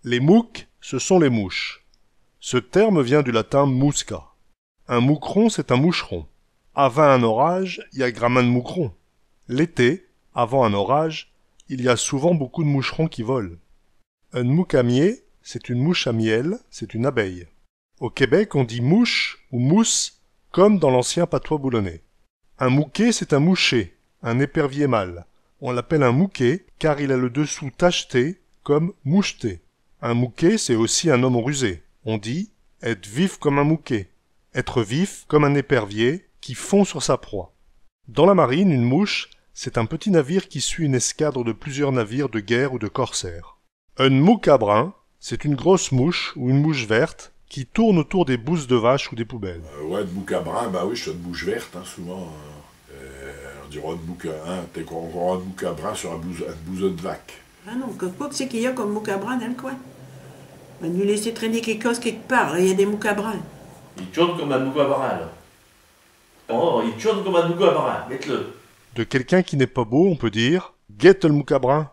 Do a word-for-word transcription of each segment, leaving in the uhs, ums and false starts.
Les mouques, ce sont les mouches. Ce terme vient du latin musca. Un moucron, c'est un moucheron. Avant un orage, il y a grammint de moucrons. L'été, avant un orage, il y a souvent beaucoup de moucherons qui volent. Un mouque à miel, c'est une mouche à miel, c'est une abeille. Au Québec, on dit mouche ou mousse, comme dans l'ancien patois boulonnais. Un mouquet, c'est un mouchet, un épervier mâle. On l'appelle un mouquet car il a le dessous tacheté, comme moucheté. Un mouquet, c'est aussi un homme rusé. On dit être vif comme un mouquet, être vif comme un épervier qui fond sur sa proie. Dans la marine, une mouche, c'est un petit navire qui suit une escadre de plusieurs navires de guerre ou de corsaires. Un mouque à brin, c'est une grosse mouche ou une mouche verte qui tourne autour des bouses de vache ou des poubelles. Euh, ouais, de mouque à brin, bah oui, je suis de mouche verte, hein, souvent. Euh, euh, on dirait de mouque, hein, t'es qu'on aura de mouque à brin sur un bouse, un bouse de vaque. Ah non, que, quoi que c'est qu'il y a comme mouque à brin dans le coin ? On a dû laisser traîner quelque chose quelque part, là, il y a des mouques à brin. Il tourne comme un mouque à brin, là. Oh, il tourne comme un mouque à brin, mets-le. De quelqu'un qui n'est pas beau, on peut dire guette le mouque à brin.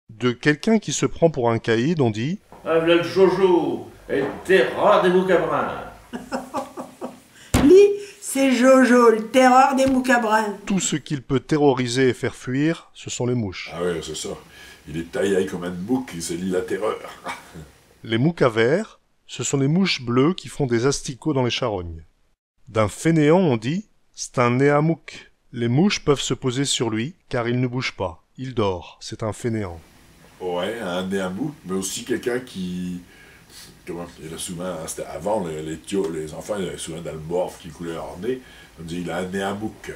De quelqu'un qui se prend pour un caïd, on dit Ah, voilà le Jojo, et le terreur des mouques à brin. Li, c'est Jojo, le terreur des mouques à brin. Tout ce qu'il peut terroriser et faire fuir, ce sont les mouches. Ah ouais, c'est ça. Il est taillé comme un mouque, c'est lui la terreur. Les mouques à vers, ce sont les mouches bleues qui font des asticots dans les charognes. D'un fainéant, on dit c'est un nez à mouque. Les mouches peuvent se poser sur lui car il ne bouge pas. Il dort, c'est un fainéant. Ouais, un nez à mouque, mais aussi quelqu'un qui. Comment, il a souvent, c'était avant, les, les, tios, les enfants, ils avaient souvent dans le morve qui coulait leur nez. On dit il a un nez à mouque.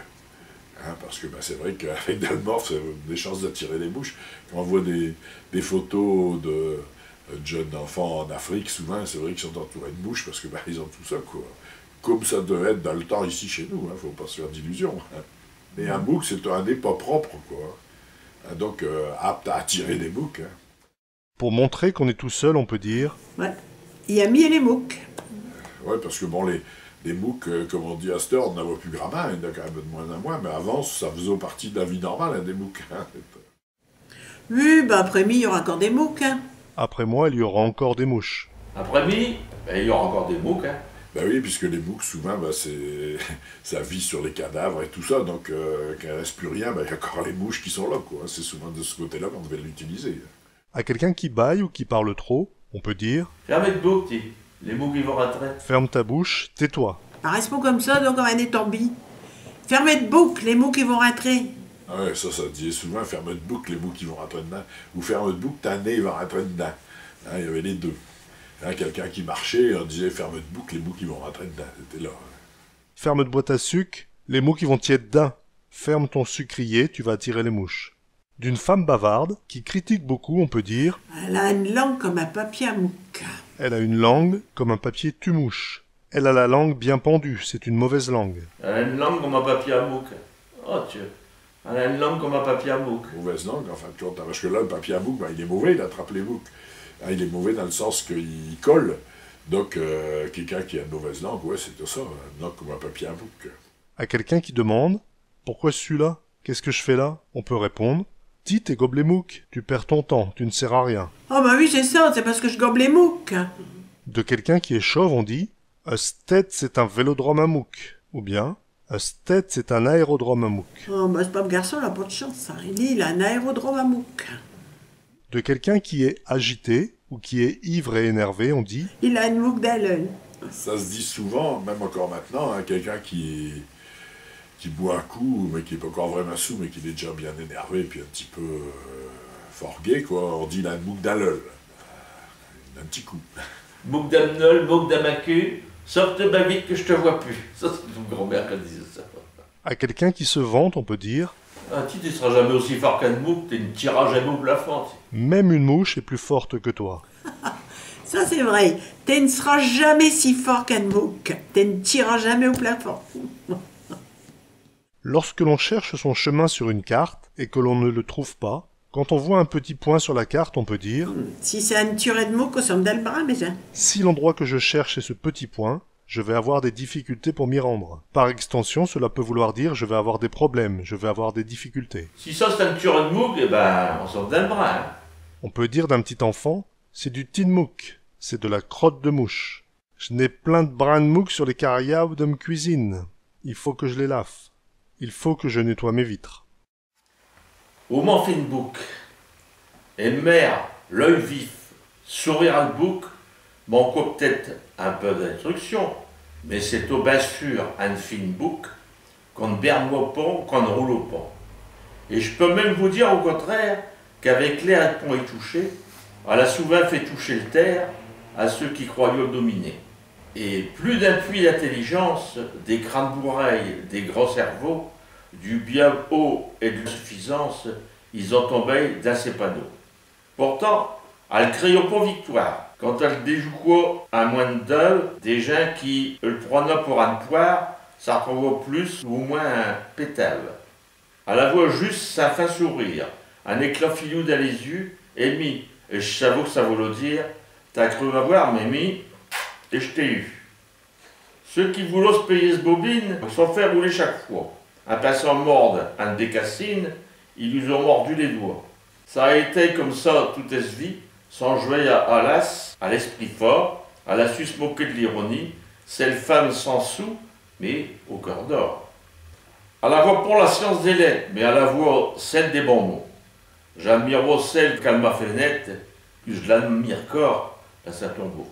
Hein, parce que ben, c'est vrai qu'avec dans le morve, c'est des chances d'attirer des mouches. Quand on voit des, des photos de, de jeunes enfants en Afrique, souvent, c'est vrai qu'ils sont entourés de mouches parce que ben, ils ont tout ça, quoi. Comme ça devait être dans le temps ici chez nous, hein, faut pas se faire d'illusions. Hein. Mais un mouque, c'est un nez pas propre, quoi. Hein, donc, euh, apte à attirer des mouques. Hein. Pour montrer qu'on est tout seul, on peut dire Ouais. Il y a mis les mouques. Ouais, parce que bon, les, les mouques, euh, comme on dit à cette heure, on n'en voit plus grammint, il y en a quand même de moins en moins, mais avant, ça faisait partie de la vie normale, hein, des mouques. Hein. Oui, bah après mi, il y aura encore des mouques, hein. Après moi, il y aura encore des mouches. Après mi, ben, il y aura encore des mouques, hein. Ben oui, puisque les mouques, souvent, ben, c'est, ça vit sur les cadavres et tout ça, donc euh, quand il reste plus rien, ben, il y a encore les mouches qui sont là, quoi. C'est souvent de ce côté-là qu'on devait l'utiliser. À quelqu'un qui bâille ou qui parle trop, on peut dire Ferme et bouque, dis. Les mouques, ils vont rentrer. Ferme ta bouche, tais-toi. Bah, reste pas comme ça, donc, comme un étambi. Ferme et bouque, les mouques, ils vont rentrer. Ah ouais, ça, ça disait souvent, ferme et bouque, les mouques, ils vont rentrer dedans. Ou ferme et bouque, ton nez, il va rentrer dedans. Hein, il y avait les deux. Hein, quelqu'un qui marchait, on disait, ferme et bouque, les mouques, ils vont rentrer dedans. C'était là. Hein. Ferme ta boîte à sucre, les mouques, ils vont t'y être dedans. Ferme ton sucrier, tu vas attirer les mouches. D'une femme bavarde, qui critique beaucoup, on peut dire Elle a une langue comme un papier à mouque. Elle a une langue comme un papier tue-mouche. Elle a la langue bien pendue, c'est une mauvaise langue. Elle a une langue comme un papier à mouque. Oh, Dieu. Elle a une langue comme un papier à mouque. Mauvaise langue, en fin de compte, hein, parce que là, le papier à mouque, ben, il est mauvais, il attrape les mouques. Hein, il est mauvais dans le sens qu'il colle. Donc, euh, quelqu'un qui a une mauvaise langue, ouais, c'est ça, une langue comme un papier à mouque. À quelqu'un qui demande, pourquoi je suis là ? Qu'est-ce que je fais là ? On peut répondre, tis, te gobes les mouques, tu perds ton temps, tu ne sers à rien. Oh bah oui, c'est ça, c'est parce que je gobe les mouques. De quelqu'un qui est chauve, on dit, ès' tête, c'est un vélodrome à mouques. Ou bien, ès' tête, c'est un aérodrome à mouques. Oh bah, ce pauvre garçon, il a pas de chance, ça. Il dit, il a un aérodrome à mouques. De quelqu'un qui est agité ou qui est ivre et énervé, on dit, Il a une mouque dans l'œil. Ça se dit souvent, même encore maintenant, hein, quelqu'un qui, qui boit un coup, mais qui est pas encore vraiment sous, mais qui est déjà bien énervé, puis un petit peu euh, fort gai, quoi. On dit, il a une mouque dans l'œil. Un petit coup. Mouque dans l'œil, mouque dans ma cul, sorte bien vite que je te vois plus. Ça, c'est ton grand-mère qui disait ça. À quelqu'un qui se vante, on peut dire, Ah, tu ne seras jamais aussi fort qu'un mouque, tu ne tireras jamais au plafond. Même une mouche est plus forte que toi. Ça, c'est vrai. Tu ne seras jamais si fort qu'un mouque. Tu ne tireras jamais au plafond. Lorsque l'on cherche son chemin sur une carte et que l'on ne le trouve pas, quand on voit un petit point sur la carte, on peut dire, Si c'est un tiret de mouque, on s'en dans le bras, mais hein. Si l'endroit que je cherche est ce petit point, je vais avoir des difficultés pour m'y rendre. Par extension, cela peut vouloir dire je vais avoir des problèmes, je vais avoir des difficultés. Si ça c'est un tiret de mouque, eh ben, on s'en dans le bras. Hein. On peut dire d'un petit enfant, C'est du tin mouque, c'est de la crotte de mouche. J'n'ai plein d'brins d'mouque sur les cariaos de m'cuisine. I faut que j'les lave. Il faut que je nettoie mes vitres. Au m'en fine bouque. Eune mère, l'œil vif, sourire à l'bouque, manque p'tête un peu d'instruction, mais ch'est tout bin sûr eune fine bouque, qu'on n'bernoit pon, qu'on n'roule pon. Et j'peux même vous dire au contraire qu'avec l'air ed pon y toucher, alle a souvint fait toucher l'terre à cheux qui croyottent dominer. Et plus d'un puits d'intelligence, des crânes bourrés, des gros cerveaux, du bien haut et de l'insuffisance, is ont tombé dins chés panneaux. Pourtant, alle crioait pon victoire quand alle déjouquoait à moins d'eux des gins qui l'prenaient pour eune poire, s'artrouvoaient plus ou moins péteux. Alle avoait jusse sin fin sourire, un éclat filou dins les yux, et mi, ej savos que cha voulot dire, t'as cru m'avoir, mais mi, ej t'ai eu. Cheux qui voulottent s'payer s'bobine s'ont fait rouler chaque fois. In pinsant morde eune bécassine, is us ont mordu les doigts. Cha a été comme cha toute es' vie, sans juer à, à l'as, à l'esprit fort, alle a su s'moquer de l'ironie, chelle femme sans sou, mais au cœur d'or. Alle avoait pon la science des lettes, mais alle avoait chelle des bons mots. J'admiroais chelle qu'alle m'a fait naîte, pus j'l'admire cor dins sin tombeau.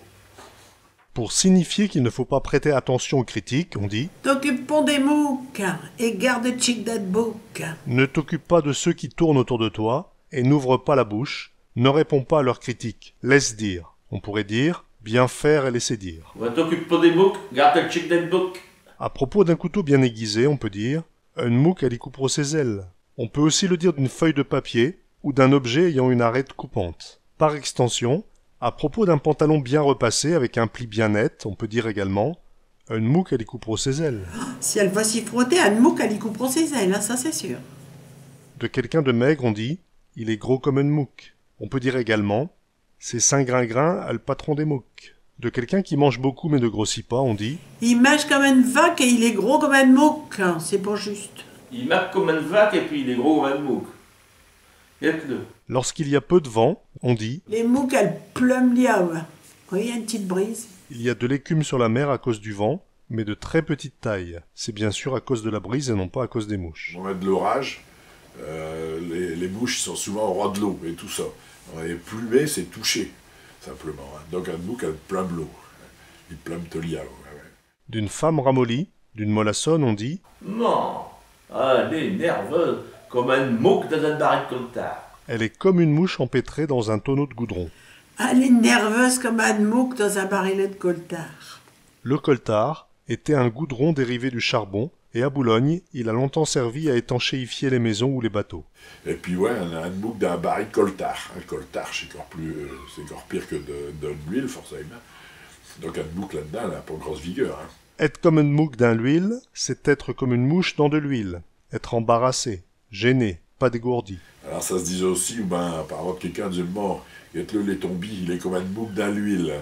Pour signifier qu'il ne faut pas prêter attention aux critiques, on dit : T'occupe pon des mouques et garde tchique dins t'bouque. Ne t'occupe pas de ceux qui tournent autour de toi et n'ouvre pas la bouche, ne réponds pas à leurs critiques, laisse dire. On pourrait dire : bien faire et laisser dire. Va t'occupe pon des mouques, garde tchique dins t'bouque. À propos d'un couteau bien aiguisé, on peut dire : Eune mouque, alle y coup'rot ses ailes. On peut aussi le dire d'une feuille de papier ou d'un objet ayant une arête coupante. Par extension, à propos d'un pantalon bien repassé avec un pli bien net, on peut dire également : Eune mouque, alle y coup'rot ses ailes. Si alle va s'y frotter, eune mouque, alle y coup'rot ses ailes, hein, cha ch'est sûr. De quelqu'un de maigre, on dit : Il est gros comme eune mouque. On peut dire également : Ch'est Saint Gringrin, l'patron des mouques. De quelqu'un qui mange beaucoup mais ne grossit pas, on dit : I minge comme eune vaque et il est gros comme eune mouque. Ch'est pon jusse. I minge comme eune vaque et pis il est gros comme eune mouque. Guette-le. Lorsqu'il y a peu de vent, on dit : Les mouques, alles pleumenut liaou. Oui, eune tiote brise. Il y a de l'écume sur la mer à cause du vent, mais de très petite taille. C'est bien sûr à cause de la brise et non pas à cause des mouches. Au moment de l'orage, euh, les, les mouches sont souvent au ras de l'eau et tout ça. Et plumer, c'est toucher, simplement, hein. Donc un mouque, alle pleume l'eau. I pleume liaou, ouais, ouais. D'une femme ramollie, d'une mollassonne, on dit : Non, alle est nerveuse comme eune mouque dins un baril d'coltar. Elle est comme une mouche empêtrée dans un tonneau de goudron. Alle est nerveuse comme eune mouque dins un baril d'coltar. Le coltar était un goudron dérivé du charbon, et à Boulogne, il a longtemps servi à étanchéifier les maisons ou les bateaux. Et pis ouais, eune, eune mouque dins un baril d'coltar. Un coltar, ch'est cor pus, euh, ch'est cor pire que de, de l'huile, forcémint. Donc eune mouque là-d'dins, alle a pon grosse vigueur, hein. Être comme eune mouque dins l'huile, c'est être comme une mouche dans de l'huile. Être embarrassé, gêné, pas dégourdi. Alors cha s'disot aussi, ou bin, par ex, quéqu'un disot : Bon, guette-le, il est tombé, il est comme eune mouque dins l'huile.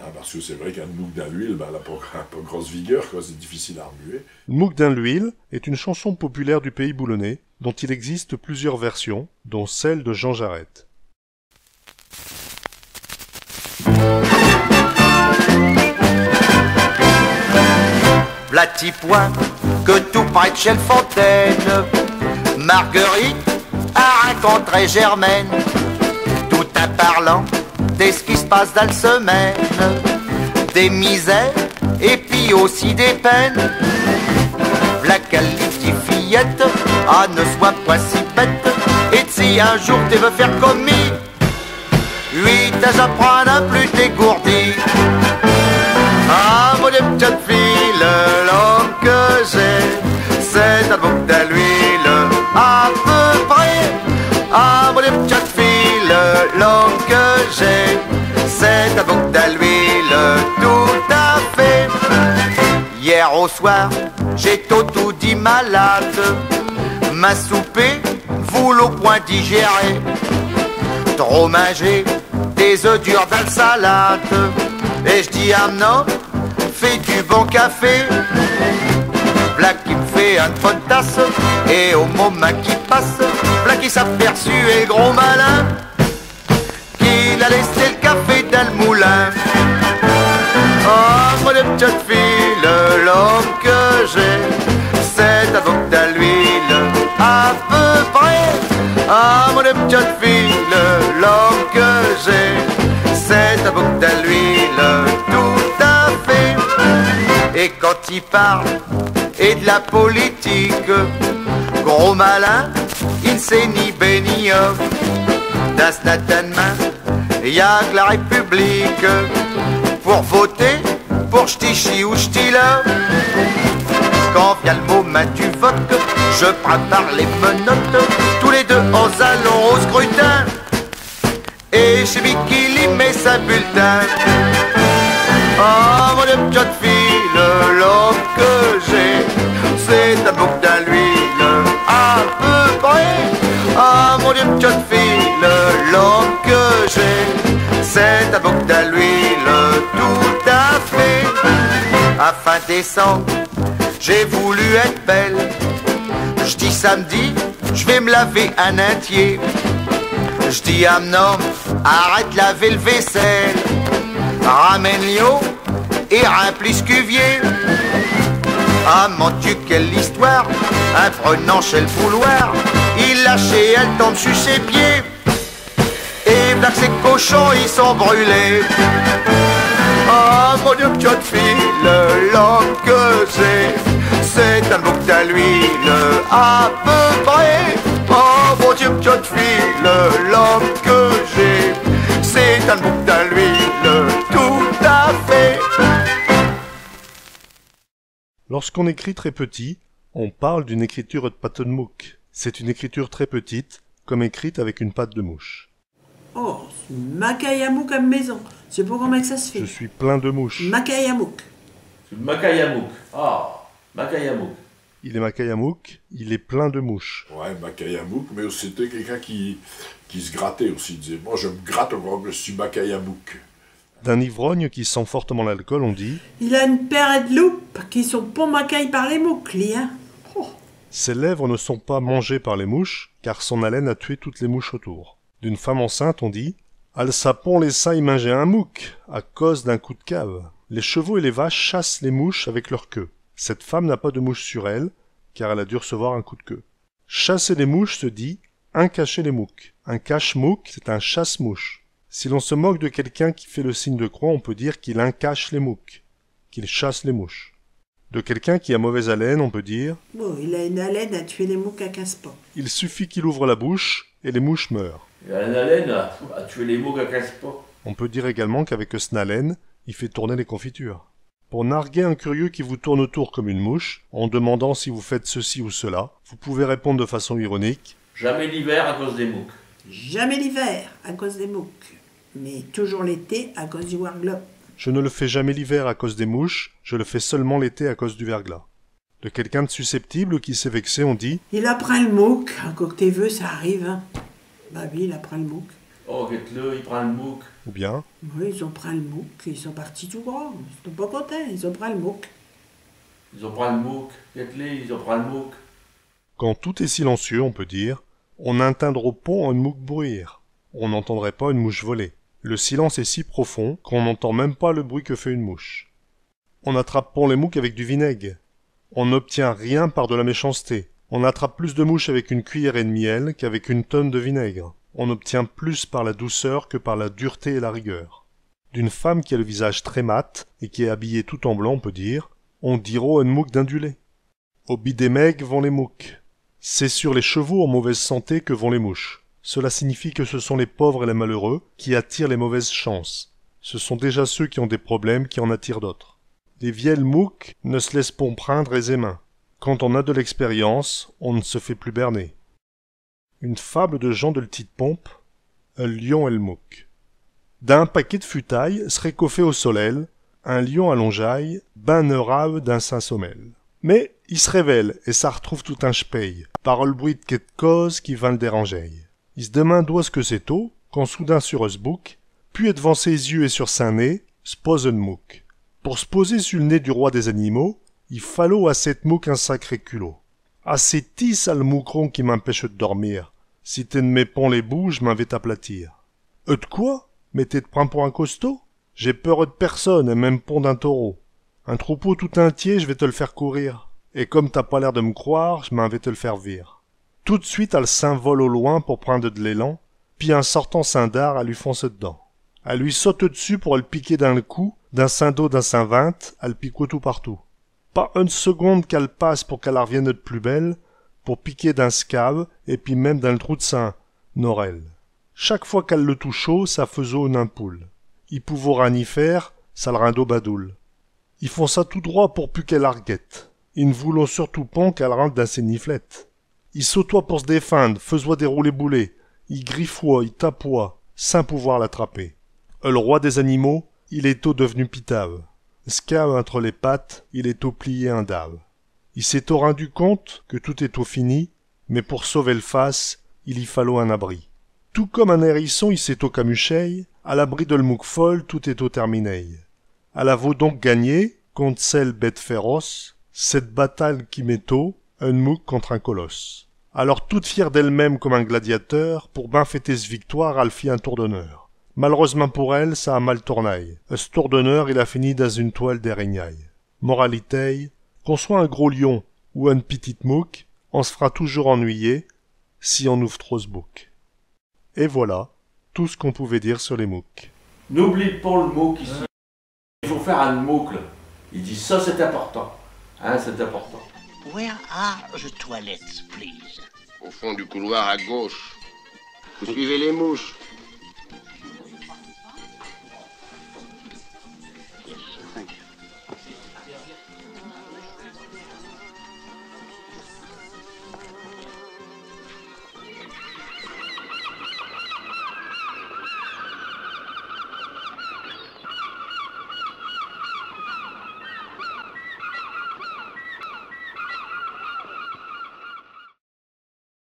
Hein, parce que ch'est vrai qu'eune mouque dins l'huile, bin, alle a pon, pon grosse vigueur, quoi, ch'est difficile à r'muer. Mouque dins l'huile est une chanson populaire du pays boulonnais, dont il existe plusieurs versions, dont celle de Jean Jarrette. V'là-ti point que tout près d'chelle fontaine, Marguerite a rincontré Germaine, tout in parlant de ch'qui s'passe dins l'semaine, des misères et pis aussi des peines. V'là qu'elle li dit : Fillette, ah, ne sois point si bête, et si un jour te veux faire comme mi, oui, t'as à prinde à pus dégourdi. Ah, mon tiote fille, l'homme que j'ai, ch'est un mouque dins l'huile, à peu près. Ah, mon tiote fille, l'homme que j'ai, ch'est un mouque dins l'huile, tout à fait. Hier au soir, j'étos toudis malade. Min souper voulot point digérer. Trop minger, des œufs durs dins l'salade. Et j'dis à m'n homme : Fais du bon café. V'là qu'i m'fait eune bonne tasse. Et au momint qu'i passe, v'là qu'i s'aperçut, el gros malin, qu'i Allez, c'est le café dans le moulin. Oh, mon p'tite fille, l'homme que j'ai, c'est un bouc dans l'huile, à peu près. Ah, mon p'tite fille, l'homme que j'ai, c'est un bouc dans l'huile, tout à fait. Et quand il parle et de la politique, gros malin, i n'sait ni bé ni ho. Dins s'n main, y a que la République. Pour voter, pour ch'ti-chi ou ch'ti-là. Quand vient le momint du vote, je prépare les menottes. Tous les deux, on s'allonge au scrutin. Et ch'est mi qui li met sin bulletin. Ah, mon p'tite fille, l'homme que j'ai, c'est un bouc dans l'huile, à peu près. Ah, mon p'tite fille, l'homme que j'ai, c'est un bouc dans l'huile, tout à fait. À fin décembre, j'ai voulu être belle. J'dis samedi, j'vais m'laver in intier. J'dis à m'n homme, arrête laver l'vaisselle. Ramène l'iau et rimplis ch'cuvier. Ah, mon Dieu, quelle histoire. In prenant ch'bouloir, i l'a lâchée, elle tombe sus ses pieds. Et v'là que chés cochons, i sont brûlés. Ah, mon p'tite fille, l'homme que j'ai, c'est un bouc dans l'huile, à peu près. Oh, mon p'tite fille, l'homme que j'ai, c'est un bouc dans l'huile, tout à fait. Lorsqu'on écrit très petit, on parle d'une écriture ed patte ed mouque. C'est une écriture très petite, comme écrite avec une patte de mouche. Oh, j'sus macaille à mouque à m'maison. J'sais pas commint que cha s'fait. Je suis plein de mouches. Macaille à mouque. J'sus macaille à mouque. Ah, macaille à mouque. Il est macaille à mouque, il est plein de mouches. Ouais, macaille à mouque, mais c'était quelqu'un qui, qui se grattait aussi, il disait, moi je me gratte encore que je suis macaille à mouque. D'un ivrogne qui sent fortement l'alcool, on dit : Il a eune paire ed loupes qui sont pas macaillées par les mouques, li, hein. Oh. Ses lèvres ne sont pas mangées par les mouches, car son haleine a tué toutes les mouches autour. D'une femme enceinte, on dit : Al s'a pon laissé minger un mouque, à cause d'un coup d'cave. Les chevaux et les vaches chassent les mouches avec leur queue. Cette femme n'a pas de mouche sur elle, car elle a dû recevoir un coup de queue. Chasser les mouches se dit incacher les mouques. Un cache-mouque, c'est un chasse-mouche. Si l'on se moque de quelqu'un qui fait le signe de croix, on peut dire qu'il incache les mouques, qu'il chasse les mouches. De quelqu'un qui a mauvaise haleine, on peut dire : Bon, il a eune haleine à tuer les mouques à quinze pas. Il suffit qu'il ouvre la bouche et les mouches meurent. Il a eune haleine à, à tuer les mouques à quinze pas. On peut dire également qu'avec s'n haleine, il fait tourner les confitures. Pour narguer un curieux qui vous tourne autour comme une mouche, en demandant si vous faites ceci ou cela, vous pouvez répondre de façon ironique : Jamais l'hiver à cause des mouques. Jamais l'hiver à cause des mouques, mais toujours l'été à cause du warglope. Je ne le fais jamais l'hiver à cause des mouches, je le fais seulement l'été à cause du verglas. De quelqu'un de susceptible ou qui s'est vexé, on dit : Il a pris l'mouque, incore que t'es vieux, cha arrive, hein. Bah oui, il a pris l'mouque. Oh, guette-le, i prind l'mouque. Ou bien : Oui, i ont pris l'mouque, i sont partis tout grands. I sont pas contints, i ont pris l'mouque. I ont pris l'mouque, guette-les, i ont pris l'mouque. Quand tout est silencieux, on peut dire : On n'intindrot pon eune mouque bruire. On n'entendrait pas une mouche voler. Le silence est si profond qu'on n'entend même pas le bruit que fait une mouche. On n'attrape pon les mouques avec du vinaigre. On n'obtient rien par de la méchanceté. On attrape plus de mouches avec une cuillerée de miel qu'avec une tonne de vinaigre. On obtient plus par la douceur que par la dureté et la rigueur. D'une femme qui a le visage très mat et qui est habillée tout en blanc, on peut dire : On dirot eune mouque dins du lait. Au bidet maigre vont les mouques. C'est sur les chevaux en mauvaise santé que vont les mouches. Cela signifie que ce sont les pauvres et les malheureux qui attirent les mauvaises chances. Ce sont déjà ceux qui ont des problèmes qui en attirent d'autres. Les vielles mouques ne s'laissent pon prinde aisémint. Quand on a de l'expérience, on ne se fait plus berner. Une fable de Jean de l'Tite Pompe, El lion et l'mouque. Dins un paquet d'futailles, s'récauffait au solel, un lion allongé, bin heureux dins sin sommeil. Mais i s'réveille et s'artrouve tout in ch'péye, par l'bruit d'quéque cose qui vint l'déranger. I s'deminde ousque ch'étot, quand soudain sur s'bouque, pus d'vant ses yux et sur sin nez, s'pose eune mouque. Pour s'poser su l'nez du roi des animaux, i fallot à ch'te mouque un sacré culot. Ah, ch'est ti, sale moucron, qui m'impêche d'dormir. Si te n'mets pon les bouts, j'm'in vas t'aplatir. Et d'quo ? Mais té t'prinds pour un costaud ? J'ai peur ed personne, et même pon d'un taureau. Un troupeau tout intier, j'vas te l'faire courir. Et comme t'as pas l'air d'me croire, j'm'in vas te l'faire vir. Tout d'suite, al s'invole au loin pour prinde de l'élan, pis in sortant sin dard, al li fonce d'dins. Al li saute d'sus pour el piquer dins l'cou, dins sin dos, dins sin vinte, al piquot tout partout. Pas eune seconde qu'al passe pour qu'al arvienne de pus belle, pour piquer dins s'cave, et pis même dins l'trou d'sin orelle. Chaque fois qu'al l'touchot, cha faisot eune ampoule. I pouvot rien y faire, cha l'rindot badoule. I fonça tout droit pour pus qu'al l'arguette. I n'voulot surtout pon qu'al rinte dins ses niflettes. I sautot pour s'définde, faisoit des roulés-boulés, i griffot, i tapoit, sans pouvoir l'attraper. El roi des animaux, il étot dev'nu pitave. S'cave intre les pattes, il étot plié in dave. I s'étot rindu compte que tout étot fini, mais pour sauver l'face, i li fallot un abri. Tout comme un hérisson i s'étot camuché, à l'abri de l'mouque folle tout étot terminé. Al avot donc gagné, conte chelle bête féroce, chelle bataille qui mettot un mouque contre un colosse. Alors, toute fière d'elle-même comme un gladiateur, pour bin fêter s'victoire, al fit un tour d'honneur. Malheureusemint pour elle, cha a mal tourné. Ch'tour d'honneur, il a fini dins eune toile d'araignée. Moralité, qu'on soit un gros lion ou eune pitite mouque, on s'fra toujours ennuyer si on ouvre trop s'bouque. Et voilà tout ce qu'on pouvait dire sur les mouques. N'oublie pas le mouque ici. Il faut faire un mouque, là. Il dit ça, c'est important. Hein, c'est important. Where are the toilets, please? Au fond du couloir à gauche. Vous suivez les mouches.